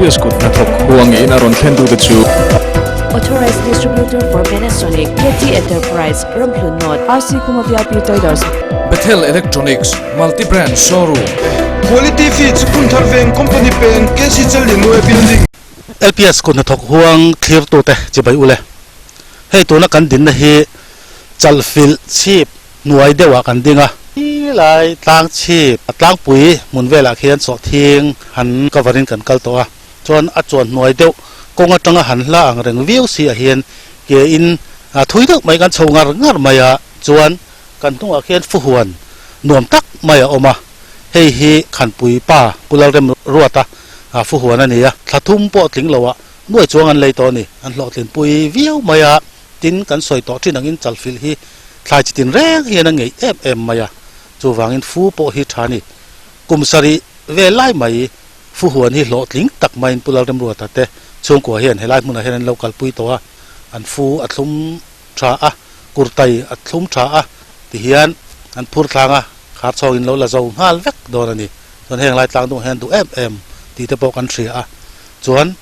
LPS kut hnathawk huangin a rawn thlen tute chu. Authorized Distributor for Panasonic, KT Enterprise, Ramhlun North, RC Khuma VIP Traders. Bethel Electronics, Multi Brand Showroom. Quality Feeds, Phunthar Veng, Company Peng, KC Challianue Building. LPS kut hnathawk huang thlirtute chibai ule. Hei tuna kan dinna hi chalfilh chhip hnuai deuhah kan ding a. Lai tlang chhip tlangpui hmun velah khian sawhthing han cover in kan kal tawh a. Chuan a chuan hnuai deuh kawng atanga han hla ang reng viau si ah hian ke in thui deuh mai kan chho ngar ngar mai a. Chuan kan hnungah khian fuhuan nuam tak mai a awm a. Hei hi Khanpui pa Pu Lalrem Ruata fuhuan a ni a. Thla thum pawh tling loah Nuai chuang an lei tawh a ni. An hlawhtlinpui viau mai a, tin kan sawi tawh thin angin chalfilh hi thlai chi tin reng hian a ngeih em em mai a, chuvangin fu pawh hi tha a ni. Kum sarih vel lai mai fu huan hi hlawhtling tak maiin Pu Lalremruata te chhungkua hian helai hmunah hian an lo kalpui tawh a, an fu a thlum tha a, kurtai a thlum tha a tihian an phur thlang a, khar chhawngin lo la zo nghal vek dawn a ni. Chuan heng lai tlang duh hian duh em em tih te pawh kan hria a. Chuan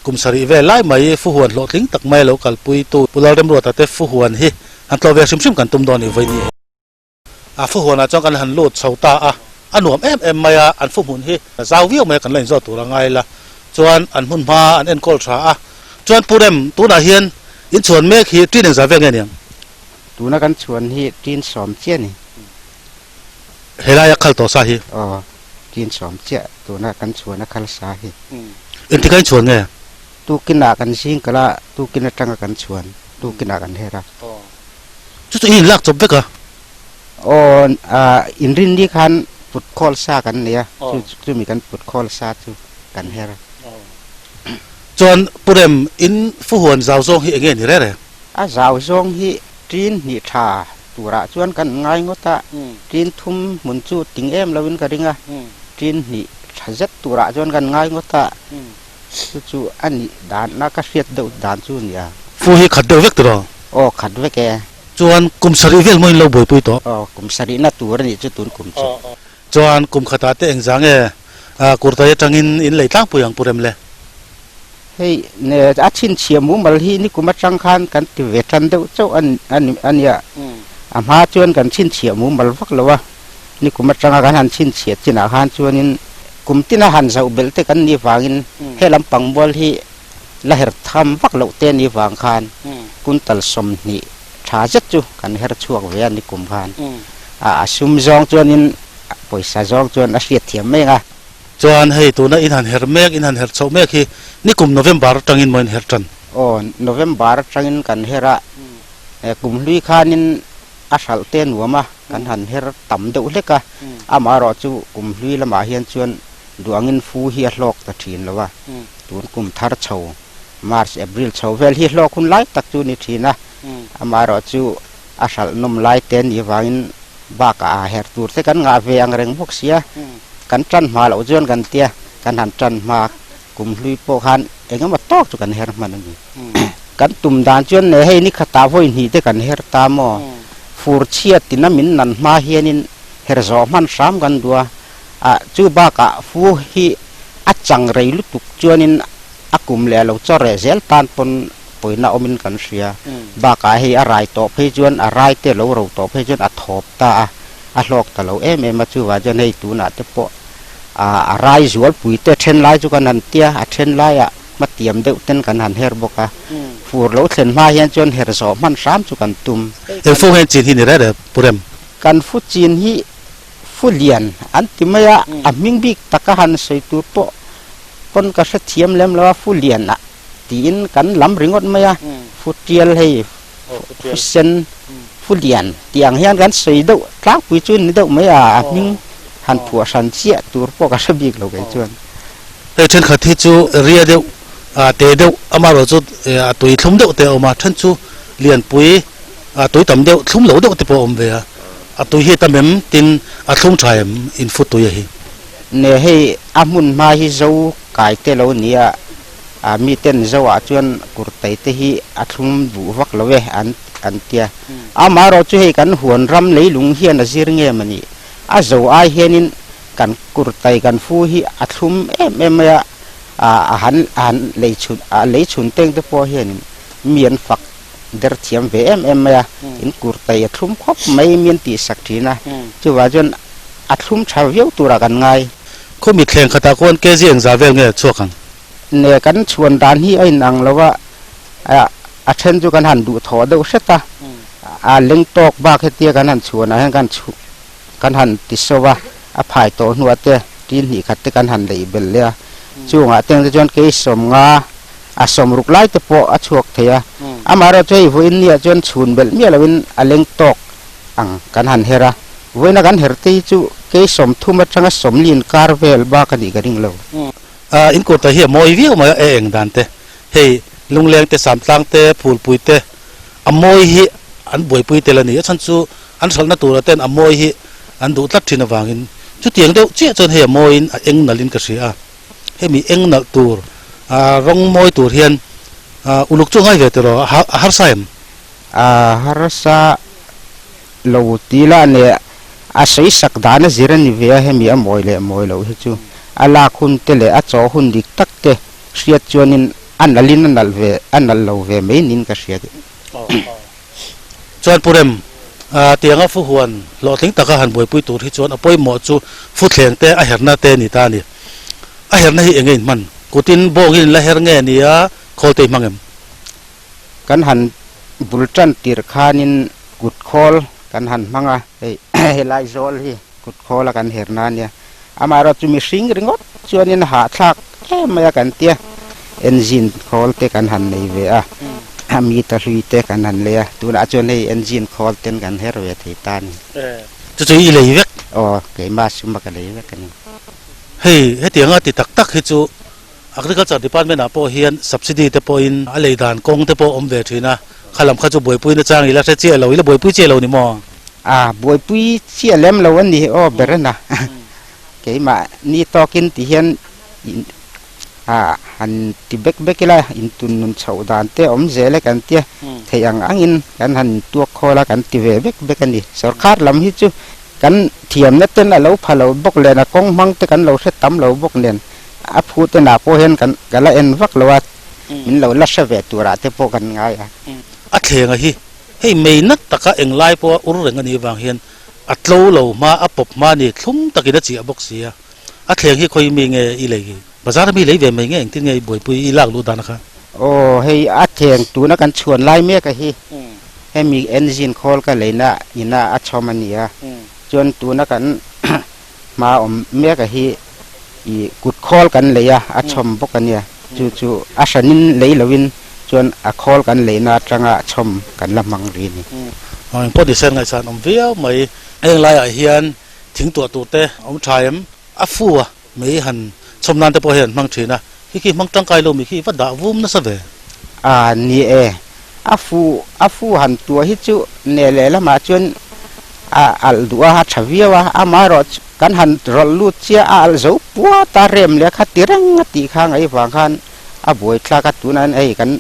kum sarih vel lai mai fuhuan hlawhtling tak mai a lo kalpui tu Pu Lalremruata te fuhuan hi han tlawh ve hrim hrim kan tum dawn i vawi ni. A fuhuanah chuan kan han lut chho ta a, a nuam em em mai a, an fuhmun hi zau viau mai a kan la inzawt tur a ngai la. Chuan an hmun hma an enkawl tha a. Chuan Pu Rem, tunah hian in chhuan mek hi ṭin engzah vel nge niang? Tuna kan chhuan hi ṭin sawm chiah a ni. Helai a khal tawh sa hi. Aw, ṭin sawm chiah tuna kan chhuan a khal sa hi. Engtik a inchhuan nge? Tukin ah kan zing kalh a, tukin atanga kan chhuan, tukin ah kan her a. Chu chu i inlak chawp vek a? Aw, inrinni khan put khawl sa kan nei a, chu chumi kan put khawl sa chu kan her a. Chuan Pu Rem, in fuhuan zau zawng hi enge ni rere? A zau zawng hi ṭin hnih ṭha turah chuan kan ngai ngawt a, ṭin thum hmun chu ting em loin ka ring a, ṭin hnih ṭha zet turah chuan kan ngai ngawt a, chu chu a nih dan a ka hriat deuh dan chu a ni a. Fu hi khat deuh vek tiraw? Aw khat vek e. Chuan kum sarih vel mawiin lo buaipui tawh? Aw kum sarihna tur a nih chu tun kum chu. Chuan kum khatah te engzah nge kurtai atangin in lei tlangpui ang pu rem le? Hei ne a chhinchhiah mumal hi nikum atang khan kan ti ve tan deuh chauh a a nia. A hma chuan kan chhinchhiah mumal vak lo a, nikum atanga kan han chhinchhiah chinah khan chuanin kum tina han zoh belh te kan nih vangin he lampang mual hi la her tham vak loh te nih vang khan kuntal 20 tha zet chu kan her chhuak ve a nikum khan. A sum zawng chuanin pawisa zawng chuan a hriat thiam mai ang a. Chuan hei tuna in han her mek, in han her chhoh mek hi nikum November atangin maw in her tan? Aw, November atangin kan her a, kum hlui khanin a hralh te nuam a, kan han her tam deuh hlek a, amaherawh chu kum hlui lamah hian chuan duangin fu hi a hlawk ta thin lo a, tun kum thar chho March, April chho vel hi hlawk hun lai tak chu ni thin a, amaherawh chu a hralh nawm lai te nih vangin bakah a her tur te kan ngah ve ang reng bawk sia, kan tan hma loh chuan kan tia, kan han tan hma kum hlui pawh khan eng emaw tawk chu kan her hman a ni. Kan tum dan chuan ne hei ni khatah vawi hnih te kan her ta maw, fur chhiat tina min nan hma hianin her zawh hman hram kan duh a, ah chu bakah fu hi a chang rei lutuk chuanin a kum leh a lo chaw reh zel tan pawn pawina awmin kan hria. Bakah hei a rai tawh phei chuan a rai te lo ro tawh phei chuan a thawp ta a, a hlawk ta lo em em a, chuvang chuan hei tunah te pawh a rai zualpui te then lai chu kan han tia, a then laiah hmatiam deuh ten kan han her bawk a, fur lo thlen hma hian chuan her zawh hman hram chu kan tum. Eng fu nge chin hi ni reh reh Pu Rem? Kan fu chin hi fu lian an ti mai a, a hming bik taka han sawi tur pawh pawn ka hrethiam lem lo a, fu lian ah tiin kan lam ringawt mai a, fu tial hei, fu sen, fu lian tih ang hian kan sawi deuh tlangpui chu ni deuh mai a, a hming han phuah hran chiah tur pawh ka hre bik lo kei chuan. Hei thenkhat hi chu ria deuh, te deuh amaherawh chu a tui thlum deuh te a awm a, then chu lianpui tui tam deuh thlum lo deuh te pawh a awm ve a, a tui hi a tam em tin a thlum tha em in fu tui a hi. Ne hei a hmun hma hi zo kai te lo nia a mi ten zo ah chuan kurtai te hi a thlum duh vak lo e an an tia. Amaherawh chu hei kan huan ram leilung hian a zir nge mawni a zo ai hianin kan kurtai kan fu hi a thlum em em mai a. A han a han lei chhun a lei chhun teng te pawh hianin mi an fak der thiam ve em em mai a, in kurtai a thlum khawp mai mi an tihsak thin a, chuvang chuan a thlum tha viau turah kan ngai. Khaw mithleng khatah khuan kg engzah vel nge chhuak ang? Ne kan chhuan dan hi a inang lo a, a then chu kan han duhthawh deuh hret a, a leng tawk bak hetia kan han chhuanah hian kan chhu kan han ti so a, a phai tawh hnuah te tin hnih khat te kan han lei belh leh a, chungah teng te chuan kei sawmnga a sawmruk lai te pawh a chhuak thei a, amaherawh chu hei vawiin niah chuan chhun belh miah loin a leng tawk ang kan han her a, vawiina kan her te hi chu kei sawmthum atanga sawmli inkar vel bak a nih ka ring lo. A in kurta hi a mawi viau mai a, e eng dan te hei lungleng te samtlang te phulpui te a mawi hi an buaipui tel a ni, a chhan chu an hralhna tura ten a mawi hi an duh tlat thin avangin chutiang deuh chiah chuan hei a mawiin a eng nalhin ka hria a, hemi eng nalh tur rawng mawi tur hian uluk chu a ngai ve tiraw a harsa em? A harsa lo ti lah neh a sawi sak dan a zir a ni ve a, hemi a mawi leh mawi loh hi chu a lak hun te leh a chaw hun dik tak te hriat chuanin a nalhin a nalh ve a nalh lo ve mai niin ka hria. Chuan Pu Rem, tianga fu huan hlawhtling taka han buaipui tur hi chuan a pawimawh chu fu thleng te a herna te a ni ta a ni. A herna hi enge inhman? Kutin bawngin in la her nge nia khawl te i hmang em? Kan han bul tan tir khanin kut khawl kan han hmang a, hei helai zawl hi kut khawl a kan herna a nia. Amaherawh chu mihring ringawt chuanin hahthlak em mai a kan tia, engine khawl te kan han nei ve a, a meter hlui te kan han lei a, tunah chuan hei engine khawl ten kan her ve thei ta a ni. Chu chu i lei vek? Aw, keimah suma ka lei vek a ni. Hei, hetianga ti tak tak hi chu Agriculture Department ah pawh hian subsidy te pawhin a lei dan kawng te pawh awm ve thin a, kha lam kha chu buaipui na chang ila hre chiah lo, ila buaipui chiah lo ni maw? A, buaipui chiah lem lo a ni aw ber a na. Keimah ni tawkin ti hian a han ti bek bek ila intun nun chhoh dan te awm zel e kan tia, theih ang angin kan han tuak khawl a kan ti ve bek bek a ni. Sorkar lam hi chu kan thiamna ten a lo pha lo bawk nen a kawng hmang te kan lo hre tam lo bawk nen A phu te nah pawh hian kan ka la en vak lo a, min lo la hre ve turah te pawh kan ngai a. A thlenga hi hei mei nat taka englai pawha ur reng a nih vang hian a tlo lo hma, a pawp hma a ni, thlum takin a chiah bawk si a. A thleng hi khawi mi nge i lei? Bazar a mi lei ve mai nge engtin nge i buaipui i lak luh dan a kha? Aw hei a thleng tuna kan chhuan lai mek a hi hemi engine khawl ka leina ina a chhawm a ni a, chuan tuna kan Hma awm mek a hi i kut khawl kan lei a, a chhawm bawk a nia. Chu chu a hranin lei loin chuan a khawl kan leina atanga chhawm kan la hmang ri a ni. Eng pawh nise ngaihsan awm viau mai. Heng laiah hian thing tuah tur te a awm tha em? A fu a, mei han chhawm nan te pawh hian an hmang thin a, khi khi hmang tangkai lo mi khi va dah vum nasa ve. A ni e, a fu a fu han tuah hi chu ne leh lamah chuan A alh duh a, a tha viau a, amaherawh chu kan han rawlh lut chiah a alh zo puat a, rem leh kha ti reng a tih kha ngaih vang khan a buai thlak a, tunah hian hei kan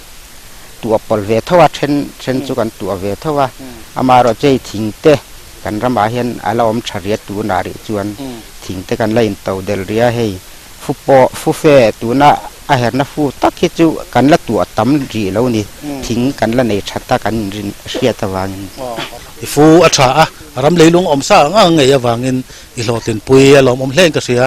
tuah pawlh ve tho a, then then chu kan tuah ve tho a, amaherawh chu hei thing te kan ramah hian a la awm tha ria tunah rih chuan thing te kan la into del ria hei fu pawh fu fe tuna a herna fu tak hi chu kan la tuah tam rih lo ni, thing kan la nei that a kan inrin hriat avangin. I fu a tha a, ram leilung awm sa ang ang ngei avangin i hlawhtlinpui a lawmawm hlein ka hria.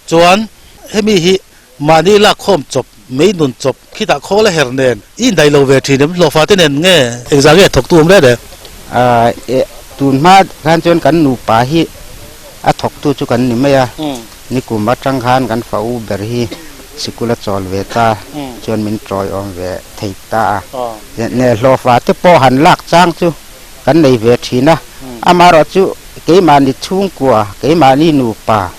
Chuan hemi hi mahni lakkhawm chawp, mei nun chawp, khitah khawl a her nen i indaih lo ve thin em? Hlawhfa te nen nge engzah nge thawktu awm reng reng? Aaa tun hma khan chuan kan nupa hi a thawktu chu kan ni mai a. Nikum atang khan kan fa u ber hi sikul a chawl ve ta chuan min tawiawm ve thei ta a. Ne hlawhfa te pawh han lak chang chu kan nei ve thin a. Amaherawh chu keimahni chhungkua, keimahni nupa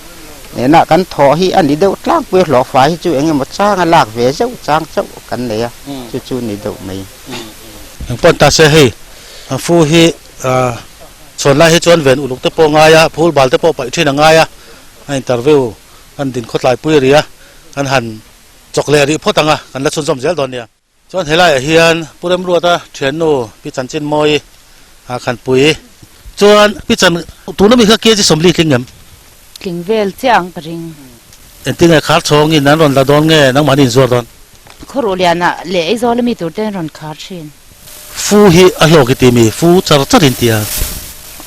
nena kan thawh hi a ni deuh tlangpui a, hlawhfa hi chu eng emaw changa lak ve zeuh chang chauh kan nei a, chu chu ni deuh mai. Engpawh ta se hei fu hi chhuan lai hi chuan ven uluk te pawh a ngai a, phul bal te pawh paih thin a ngai a. A interview kan din khawtlai pui ri a, kan han chawk leh rih phawt ang a, kan la chhunzawm zel dawn nia. Chuan helaiah hian Pu Remruata thiannu Pi Chanchinmawii a khan pui. Chuan Pi Chan, tuna mi kha kg 40 tling em? Tling vel chiah ang ka ring. Engtinge khar chhawngin an rawn la dawn nge nangmahni inzuar dawn? Khawruh lianah leh Aizawl ami tur te an rawn khar thin. Fu hi a hlawk i ti mi? Fu char char in ti a.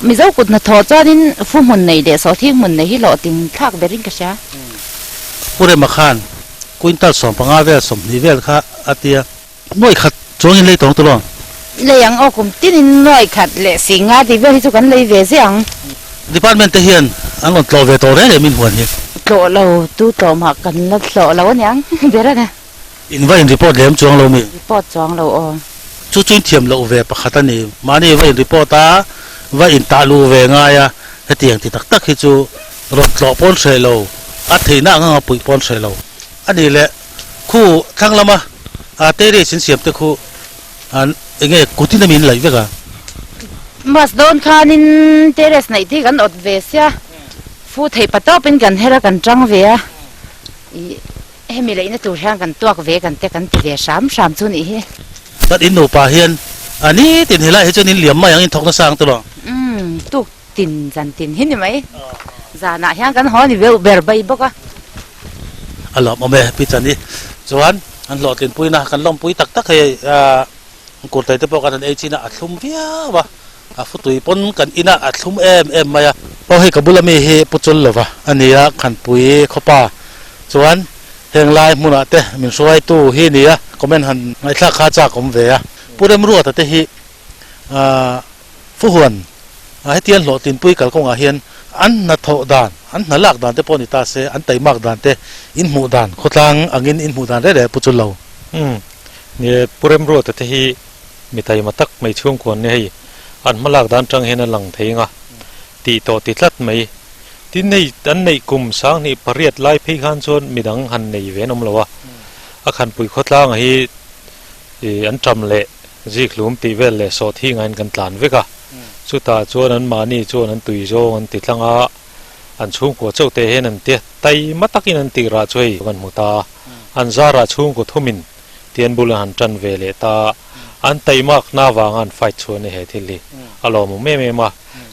Mizo kut hnathawh chuanin fu hmun nei leh sawhthing hmun nei hi hlawhtling thlak berin ka hria. Pu Rema khan quintal 15 vel 20 vel kha a ti a. Nuaih khat chuangin lei tawng tawh lo. Lei ang aw kum tinin nuaih khat leh singa tih vel hi chu kan lei ve ziah ang. Department te hian an rawn tlawh ve tawh reng reng min huan hi. Tlawh lo tu tlawh mah kan la tlawh lo aniang ber a ni. In va in report lem chuang lo mi? Report chuang lo aw. Chu chu in thiam loh ve pakhat a ni. Mahni va in report a, va in tah luh ve ngai a, hetiang ti tak tak hi chu rawn tlawh pawn hreh lo, a theihna ang anga puih pawn hreh lo. A nih leh khu thlang lama terrace in siam te khu an enge kutin a min laih vek a? Bus dawn khanin terrace neih te hi kan awt ve sia, fu theih pa tawpin kan her a kan tang ve a, ih hemi laihna tur hian kan tuak ve kan te kan ti ve hram hram chu nih hi. Chuan in nupa hian a nitin helai hi chuan in liam mai ang in thawk nasa ang tawh lo? Umm tuk Tin zan tin hi ni mai. Zanah hian kan haw ni deuh ber bai bawk a. A lawmawm e Pi Chani. Chuan an hlawhtlinpuina kan lawmpui tak tak hei kurtai te pawh kan han ei chin a, a thlum viau a, a futui pawn kan ina a thlum em em mai a. Aw hei ka bula mi hi Pu Chul lova a ni a, Khanpui khawpa chuan heng lai hmunah te min hruaitu hi ni a, comment han ngaihthlak kha chak awm ve a. Pu Remruata te hi Fuhuan, hetiang hlawhtlinpui kalkawngah hian an hnathawh dan, an hna lak dan te pawh ni ta se, an taimak dan te in hmuh dan, khawtlang angin in hmuh dan reh reh pu chu lo. Umm, ni e, Pu Remruata te hi mi taima tak mai chhungkuan ni hei, an hma lak dan tang hian a lang thei anga tih tawh ti tlat mai. Tin hei an neih kum 2008 lai phei khan chuan midang han nei ve an awm lo a, a khanpui khawtlanga hi an ṭam leh Zikhlum tih vel leh sawt hi ngain kan tlan vek a, chutah chuan an mahni chuan an tui zawng an ti tlang a, an chhungkua chauh te hian an tia taima takin an tih rah chu hei kan hmu ta a, an zarah chhungkaw thumin tian bul an han tan ve leh ta a, an taimakna avanga an fight chhuah a ni he thil hi a lawmawm em em a,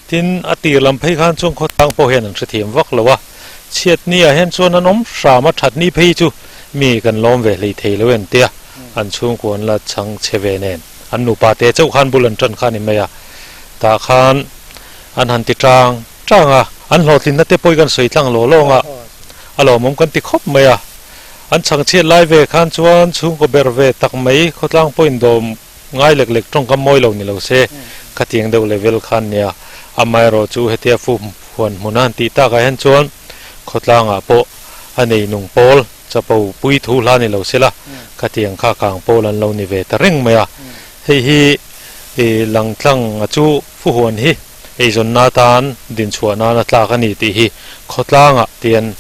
tin a tir lam phei khan chuan khawtlang pawh hian an hrethiam vak lo a, chhiatni ah hian chuan an awm hram a, thatni phei chu mi kan lawm ve hlei thei lo en tia. An chhungkua an la chhang chhe ve nen an nupa te chauh khan bul an tan kha a ni mai a, tah khan an han ti tang tang a, an hlawhtlinna te pawh hi kan sawi tlang law lawng a, a lawmawm kan ti khawp mai a, an chhang chhiat lai ve khan chuan chhungkaw ber ve tak mai khawtlang pawh indawm ngai lek lek tawngkam mawi lo ni lo se khatiang deuh level khan nia, amaherawh chu hetia fu huan hmun a han tih takah hian chuan khawtlangah pawh a nei nung pawl. Chapo pui thu hla ni lo sela, khatiang kha kang pawl an lo ni ve ta reng mai a. Hei hi i langtlang a chu fuhuan hi eizawnna atan dinchhuah nana tlak a ni tih hi khawtlangah tian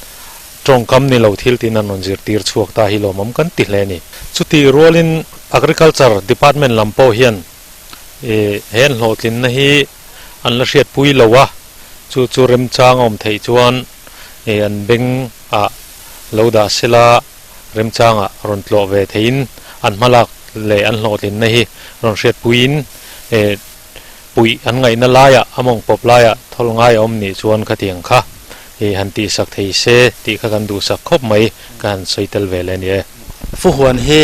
tawngkam ni lo thil tin an rawn zirtir chhuak ta hi lawmawm kan ti hle a ni. Chutih rualin Agriculture Department lam pawh hian i he an hlawhtlinna hi an la hriatpui lo a, chu chu remchang a awm theih chuan i an beng ah lo dah sela remchangah rawn tlawh ve theiin an hmalak leh an hlawhtlinna hi rawn hriatpuiin puih an ngaihna laiah a mawng pawp laiah thawl ngai a awm nih chuan khatiang kha i han tihsak thei se tih kha kan duhsak khawp mai ka han sawi tel ve leh a ni e. Fuhuan hi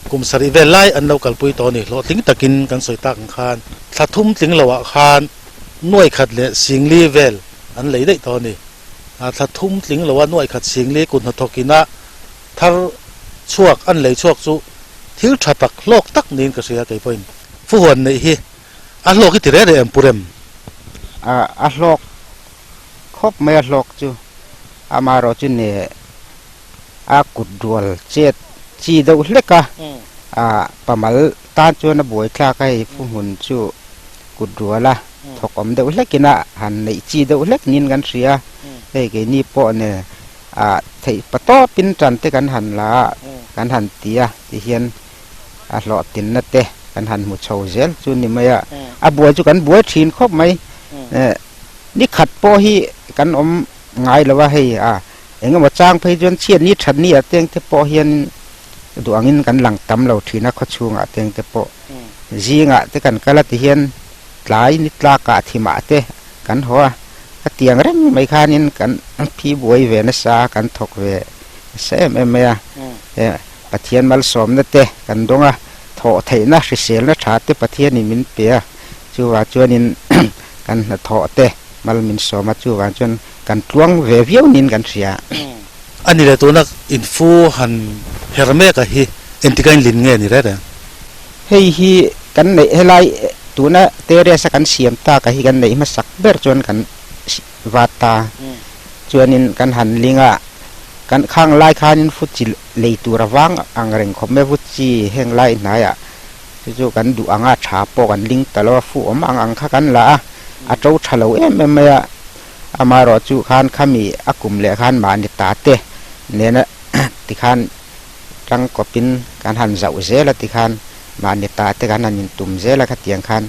kum sarih vel lai an lo kalpui tawh a ni. Hlawhtling takin kan sawi tak ang khan thla thum tling loah khan nuai khat leh singli vel an lei daih tawh a ni. A thla thum tling lo a nuaih khat singli kut hnathawk ina thar chhuak an lei chhuak chu thil tha tak hlawk tak niin ka hria kei pawhin fuhuan neih hi a hlawk hi ti reh reh em pu rem? A a hlawk khawp mai a hlawk chu amaherawh chu ne a kut rual chet chi deuh hlek a a pamal tan chuan a buai thlak a hei fuhmun chu kut rual a. Thawk awm deuh hlekin a han neih chi deuh hlek niin kan hria. Hei keini pawh ne ah theih pa tawpin tan te kan han la a, kan han ti a tihian a hlawhtinna te kan han hmu chho zel chu ni mai a. A buai chu kan buai thin khawp mai. Ni khat pawh hi kan awm ngai lo a hei a engemaw chang phei chuan chhiat ni that ni ah teng te pawh hian duh angin kan lang tam lo thin a khawchhungah teng te pawh. Zingah te kan kal a tihian tlai ni tlakah thimah te kan haw a. Khatiang reng mai khanin kan phi buai ve nasa a, kan thawk ve nasa em em mai a. Pathian malsawmna te kan dawng a, thawh theihna hriselna tha te Pathianin min pe a, chuvang chuanin kan hnathawh te mal min sawm a, chuvang chuan kan tluang ve viau niin kan hria. A ni le tuna infu han her mek a hi engtika in lin nge ni reng reng? Hei hi kan neih helai tuna terrace a kan siam tak a hi kan neih hmasak ber chuan kan vat ta chuanin kan han ling a kan khang lai khanin fu chi lei tur a vang ang reng khawp mai fu chi heng lai hnaiah chu chu kan duh anga tha pawh kan ling ta lo a fu awm ang ang kha kan la a a to tha lo em em mai a amaherawh chu khan khami a kum leh khan mahni ta te nena tikhan tang kawpin kan han zauh zel a tikhan mahni ta te kan han intum zel a khatiang khan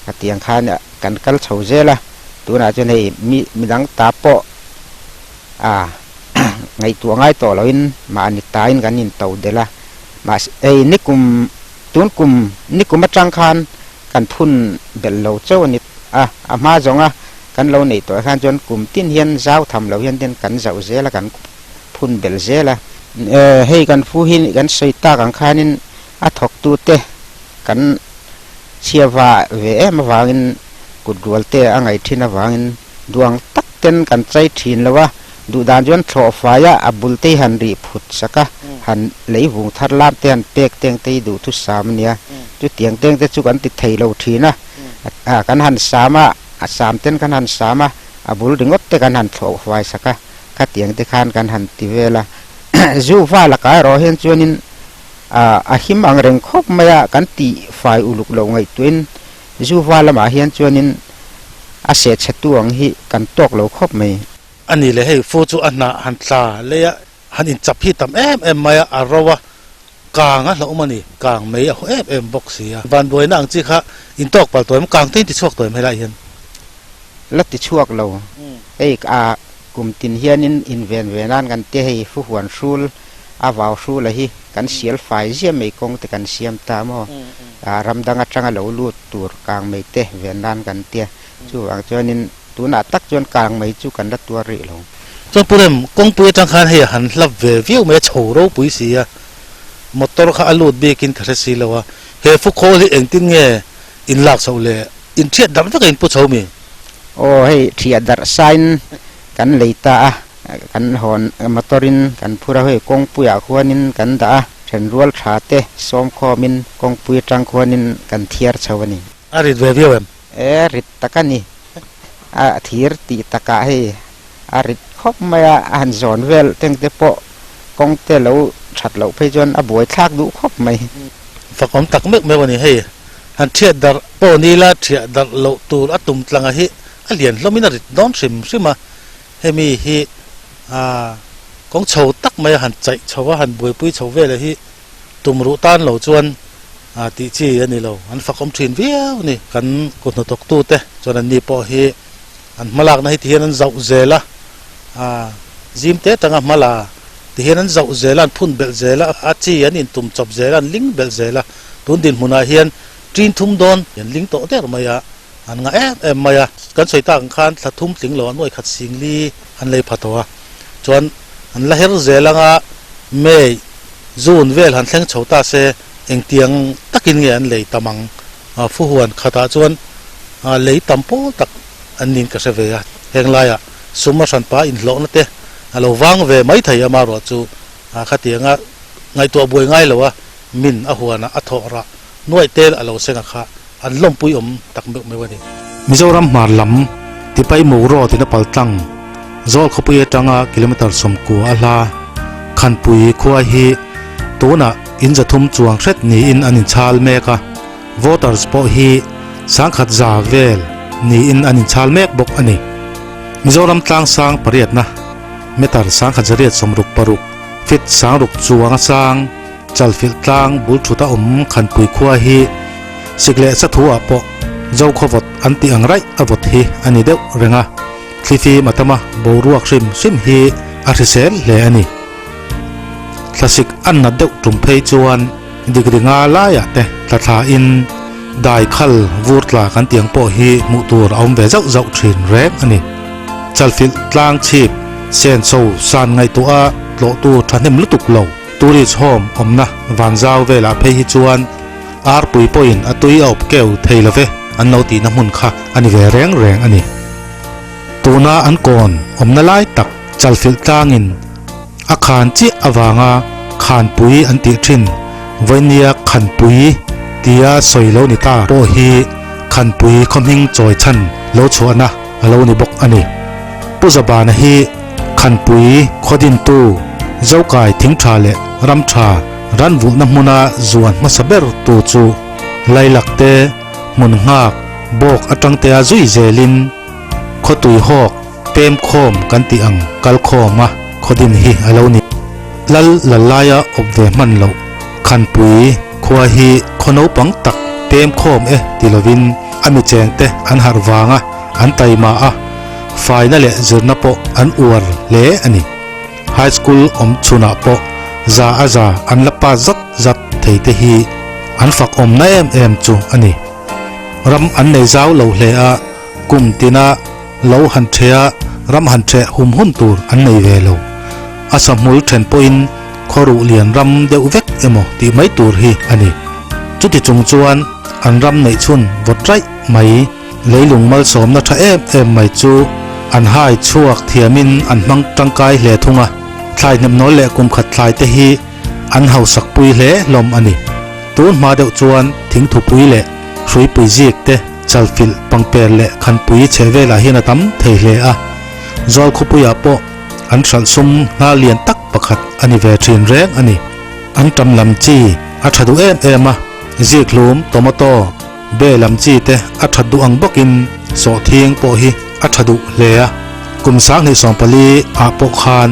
khatiang khan kan kal chho zel a tunah chuan hei mi midang ta pawh ah ngaihtuah ngai tawh loin mahni tain kan into delh a mahse hei nikum tun kum nikum atang khan kan phun belh lo chauh a ni a a hma zawnga kan lo neih tawh khan chuan kum tin hian zau tham lo hian ten kan zauh zel a kan phun belh zel a. Hei kan fu hi kan sawi tak ang khanin a thawktute kan chhiava ve em avangin kut rual te a ngaih thin avangin duang tak ten kan chai thin lo a, duh dan chuan thlawh fai a, a bul te hi han rih phut sak a, han lei vung thar lam te han pek teng te hi duh thu sam a nia, chutiang teng te chu kan ti thei lo thin a, kan han sam a, a sam ten kan han sam a, a bul ringawt te kan han thlawh fai sak a. Khatiang te khan kan han ti vel a, zu va lakah erawh hian chuanin a him ang reng khawp mai a, kan tih fai uluk loh ngaihtuahin zu va lamah hian chuanin a seh chhe tu ang hi kan tawk lo khawp mai. A ni le, hei fu chu a hnah han tla lei a, han inchap hi tam em em mai a, a ro a, kang a hlauhawm a ni, kang mai a haw em em bawk si a. Vanbuaina ang chi kha intawk palh tawh em, kang te in ti chhuak tawh em helaiah hian? La ti chhuak lo, hei a Kum tin hianin inven ve nan kan ti hei fu huan hrul a vau hrul a hi kan sial fai ziah mai kawng te kan siam ta maw ah ram dang atanga lo lut tur kang mai te ven nan kan tia chuvang chuanin tunah tak chuan kang mai chu kan la tuar rih lo. Chuan Pu Rem, kawngpui atang khan hei a han hlap ve viau mai a chho ropui si a, motor kha a lut bikin ka hre si lo a, he fu khawl hi engtin nge in lak chhoh le in thiat darh vek a in pu chho mi? Aw hei thiah darh sain kan lei ta a, kan hawn motor in kan phur a, hei kawngpuiah khuanin kan dah a, thenrual tha te sawm khawmin kawngpui atang khuanin kan thiar chho a ni. A rit ve viau em? E rit tak a ni, a thir tih takah hei a rit khawp mai a, a han zawn vel teng te pawh kawng te lo that loh phei chuan a buai thlak duh khawp mai. Fakawm tak meuh meuh a ni hei. Han thiat darh pawh ni ila thiah darh loh tur a tum tlanga hi a lian hlawmin a rit dawn hrim hrim a, hemi hi aah kawng chho tak mai a han chaih chho a, han buaipui chho vel hi tum ruh tan lo chuan aah tih chi a ni lo, an fakawm thin viau a ni. Kan kut hnathawktute chuan an ni pawh hi an hmalakna hi tihian an zauh zel a, aah zim te atanga hmala tihian an zauh zel a, an phun belh zel a, a chi an intum chawp zel a, an ling belh zel a. Tun dinhmunah hian ṭin thum dawn an ling tawh der mai a, an ngah em em mai a. Kan sawi tak ang khan thla thum tling lo an uaikhat singli an lei pha tawh a, chuan an la her zel anga May, June vel han thleng chho ta se engtiang takin nge an lei tam ang? Fuhuan khatah chuan lei tam pawl tak an niin ka hre ve a, heng laiah sum a hranpa inhlawhna te a lo vang ve mai thei amaherawh chu khatianga ngaihtuah buai ngai lo a. Min a huanah a thawh rah nuaih tel a lo seng a kha an lawmpui awm tak meuh meuh a ni. Mizoram hmar lam Tipai Mo Road in a pal tlang Zawl khawpui atanga kilometre 90 a hla Khanpui khua hi tunah in zathum chuang hret niin an inchhal mek a, voters pawh hi sangkhat za vel niin an inchhal mek bawk a ni. Mizoram tlang sang pariatna meter sangkhat zariat 66 feet sangruk chuang a sang. Chalfilh tlang bul thut a awm Khanpui khua hi sik leh sathu ah pawh Zokhaw vawt an tih ang raih a vawt hi a ni deuh reng a, thlifim a tam a, boruak hrim hrim hi a hrisel hle a ni. Thlasik an nat deuh tum phei chuan degree nga laiah te tla thla in dai khal vur tla kan tih ang pawh hi hmuh tur a awm ve zauh zauh thin reng a ni. Chalfilh tlang chhip senso san ngaihtuah a tlawhtu thahnem lutuk lo. Tourist home awmna vanzau velah phei hi chuan arpui pawhin a tui a awp keu thei lo ve an lo tihna hmun kha a ni ve reng reng a ni. Tuna an kawn awmna lai tak Chalfilh tlangin a khan chiah avanga khanpui an tih thin vawinia khanpui tia sawi lo ni ta pawh hi khanpui khawhming chawi chhan lo chhuahna a lo ni bawk a ni. Pu Zabana hi Khanpui khawdintu Zokai thingtha leh ramtha ranvulhna hmuna zuan hmasa ber tu chu Lailak te hmun nghak bawk atang tea zui zelin khawtui hawk pem khawm kan tih ang kal khawm a khawdin hi a lo ni. Lal Lalaia awp ve hman loh Khanpui khua hi khaw naupang tak pem khawm e ti lovin a mi chengte an harh vang a, an taima a, faina leh zirna pawh an uar hle a ni. High School awm chhunah pawh za a za an la pass zat zat thei te hi an fak awmna em em chu a ni. Ram an nei zau lo hle a, kum tina lo han ṭhe a, ram han ṭheh hum hun tur an nei ve lo. A sahmul ṭhen pawhin khawruh lian ram deuh vek emaw tih mai tur hi a ni. Chuti chung chuan an ram neih chhun vawt raih mai. Leilung malsawmna tha em em mai chu an hai chhuak thiamin an hmang tangkai hle thung a, thlai hnemnawl leh kum khat thlai te hi an hausak pui hle hlawm a ni. Tun hma deuh chuan thingthupui leh hruipui zik te chalfilh pangper leh khanpui chhe velah hian a tam thei hle a, Zawlkhawpuiah pawh an hralh sum hnar lian tak pakhat a ni ve thin reng a ni. An tam lam chi a tha duh em em a, zikhlum, tomato, Be lam chi te a that duh ang bawkin sawhthing pawh hi a tha duh hle a, kum 2014 ah pawh khan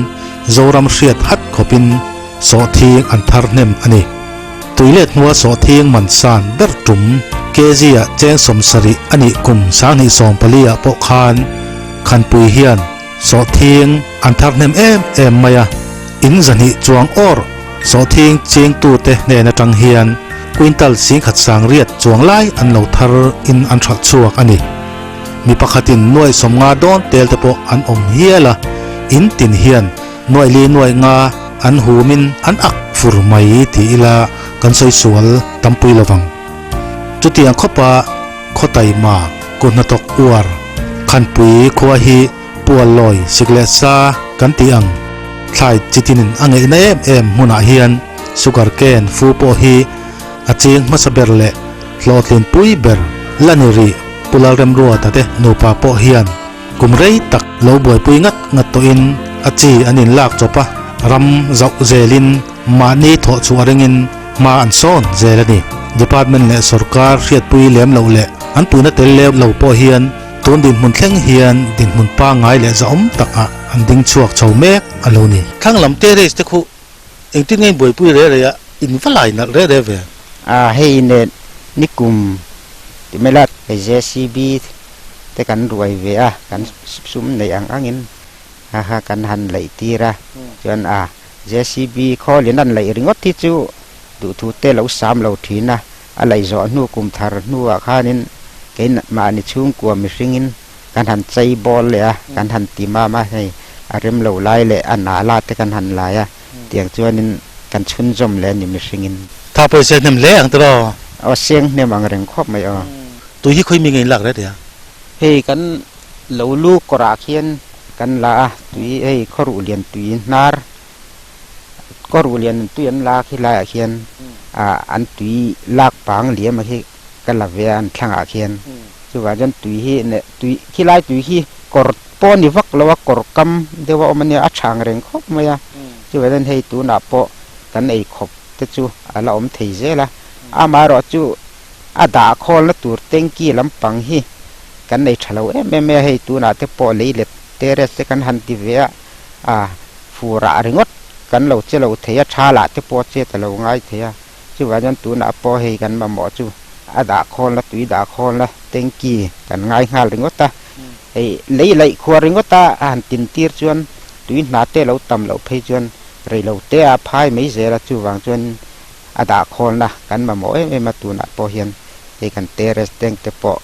Zoram hriat hat khawpin sawhthing an thar hnem a ni. Tuilet hnua sawhthing man san ber tum kg ah cheng 70 a nih kum 2014 ah pawh khan Khanpui hian sawhthing an thar hnem em em mai a, in 200 chuang awr Sawhthing chengtute hnen atang hian quintal 10,100 chuang lai an lo thar in an hralh chhuak a ni. Mi pakhatin nuaih 50 dawn tel te pawh an awm hial a, in tin hian nuaih li nuaih nga an humin an ak fur mai ti ila kan sawi sual tampui lovang. Chutiang khawpa khaw taima kut hnathawk uar Khanpui khua hi Puallawi sik leh sa kan tih ang thlai chitinin a ngeihna em em hmunah hian sugar cane fu pawh hi a ching hmasa ber leh hlawhtlin pui ber la ni rih. Pu Lalremruata te nupa pawh hian kum rei tak lo buaipui ngat ngat tawhin a chi an inlak chawp a, ram zauh zelin mahni thawh chhuah ringin hma an sawn zel a ni. Department leh sorkar hriatpui lem loh leh an puihna tel leu lo pawh hian Tun dinhmun thleng hian dinhmun pangngai leh zahawm tak ah an ding chhuak chho mek a lo ni. Thlang lam terrace te khu engtin nge in buaipui re re a, in va lai nalh re re ve? A hei nen nikum ti mai la. Hei JCB te kan ruai ve a, kan sum neih ang angin ha ha kan han laih tir a, chuan a JCB khawlin an laih ringawt hi chu duhthu te lo sam lo thin a, A laih zawh hnu kum thar hnuah khanin kei mahni chhungkua mihringin kan han chei bawl leh a, kan han ti mam a, hei a rem lo lai leh a nah la te kan han lai a, tiang chuanin kan chhunzawm leh a ni mihringin. Tha pawisa hnem hle ang tiraw? Aw seng hnem ang reng khawp mai aw. Tui hi khawi mi nge in lak reh tia? Hei kan lo lu kawrah khian kan la a, tui hei khawruh lian tui hnar Kawruh lian an tui an lak hi laiah khian ah an tui lak pang liam a hi ka la ve a an thlangah khian chuvang chuan tui hi neh tui khilai tui hi kawr pawh a ni vak lo a kawr kam deuh a awm a nia a chhang reng khawp mai a chuvang chuan hei tunah pawh kan ei khawp te chu a la awm thei zel a amaherawhchu a dah khawlna tur tanky lampang hi kan nei tha lo em em mai a hei tunah te pawh lei let terrace te kan han ti ve a a furah ringawt kan lo che lo thei a, tha lah te pawh chet a lo ngai thei a, chuvang chuan tunah pawh hei kan mamawh chu a dah khawlna tui dah khawlna tanky kan ngai nghal ringawt a, hei lei laih khuar ringawt a a han tin tir chuan tui hna te lo tam loh phei chuan rei lo te a phai mai zel a, chuvang chuan a dah khawlna kan mamawh em em a tunah pawh hian hei kan terrace tank te pawh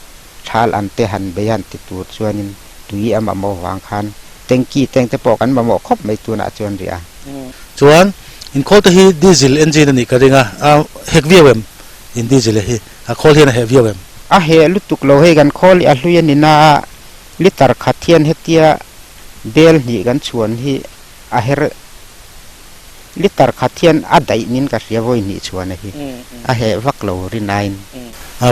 thal an te han bei han ti tur chuanin. Tui a mamawh vang khan tanky tank te pawh kan mamawh khawp mai tunah chuan rih a. Chuan inkhawl te hi diesel engine a nih ka ring a, a hek viau em? In diesel hi a khawl hian a heh viau em? A heh lutuk lo hei kan khawl hi a hlui a ni na a, liter khat hian hetia bel hnih kan chhuan hi a her liter khat hian a daih nin ka hria vawi hnih chhuan a hi a heh vak lo rinain.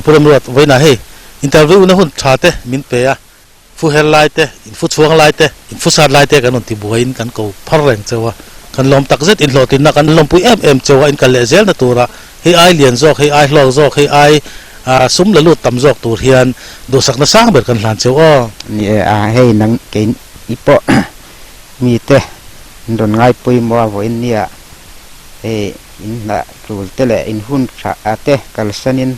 Pu Remruat, vawiinah hei interview na hun tha te min pe a, Fu her lai te, in fu chhuang lai te, in fu sat lai te kan rawn ti buaiin kan ko phar reng cheu a, kan lawm tak zet inhlawhtlinna kan lawmpui em em cheu a, in kal leh zelna tura hei ai lian zawk, hei ai hlawk zawk, hei ai sum la lut tam zawk tur hian duhsakna sang ber kan hlan cheu aw. Ni e a, hei nang kei i pawh mite in rawn ngai pawimawh a vawiin nia hei in hnah tul te leh in hun tha te kalsanin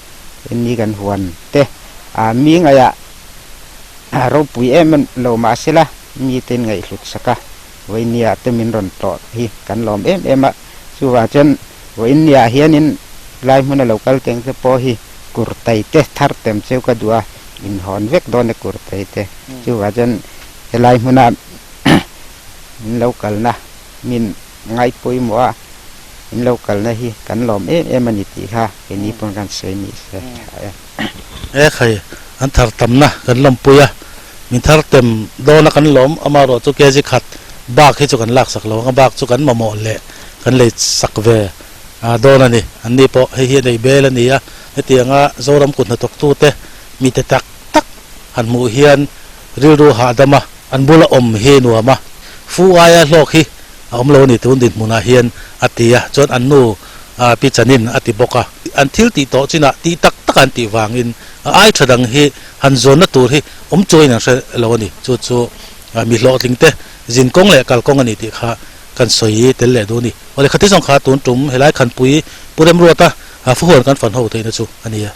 ni kan huan te a mi ngaihah A ropui em em lo mahsela mite ngaihhlut sak a, Vawinia te min rawn tlawh hi kan lawm em em a, chuvang chuan Vawinia hianin lai hmuna lo kal teng te pawh hi kurtai te thar tem cheu ka duh a, inhawn vek dawn e kurtai te, chuvang chuan helai hmuna min lo kalna min ngaihpawimawh a, min lo kalna hi kan lawm em em a ni tih kha keini pawn kan sawi ni se tha e. E khai, an thar tamna kan lawmpui a, min thar tem dawna kan lawm, amaherawh chu kg khat bak hi chu kan laksak lo ang a, bak chu kan mamawh leh kan lei sak ve dawn a ni. An ni pawh hei hi a nei bel a ni a, hetianga Zoram kut hnathawktute mite tak tak han hmuh hian rilru hahdam a, an bula awm hi nuam a, fu aia hlawk hi a awm lo a ni tun dinhmunah hian a ti a, chuan an nu Pi Chanin a ti bawk a. An thil tih tawh chinah tih tak tak an tih vangin a ai tha dang hi han zawnna tur hi awm chuangin an hre lo a ni. Chu chu mi hlawhtling te zin kawng leh kal kawng a ni tih kha kan sawi tel leh duh a ni. Awle khati zawng kha tun tum helai khanpui Pu Remruata fuhuan kan fan ho theihna chu a ni a.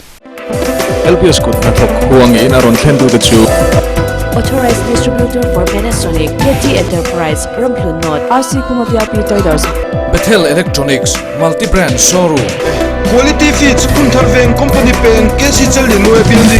LPS kut hnathawk huangin a rawn thlen tute chu. Authorized Distributor for Panasonic, KT Enterprise, Ramhlun North, RC Khuma VIP Traders. Bethel Electronics, Multi Brand Showroom. Quality Feeds, Phunthar Veng Company Peng, KC Challianue Building.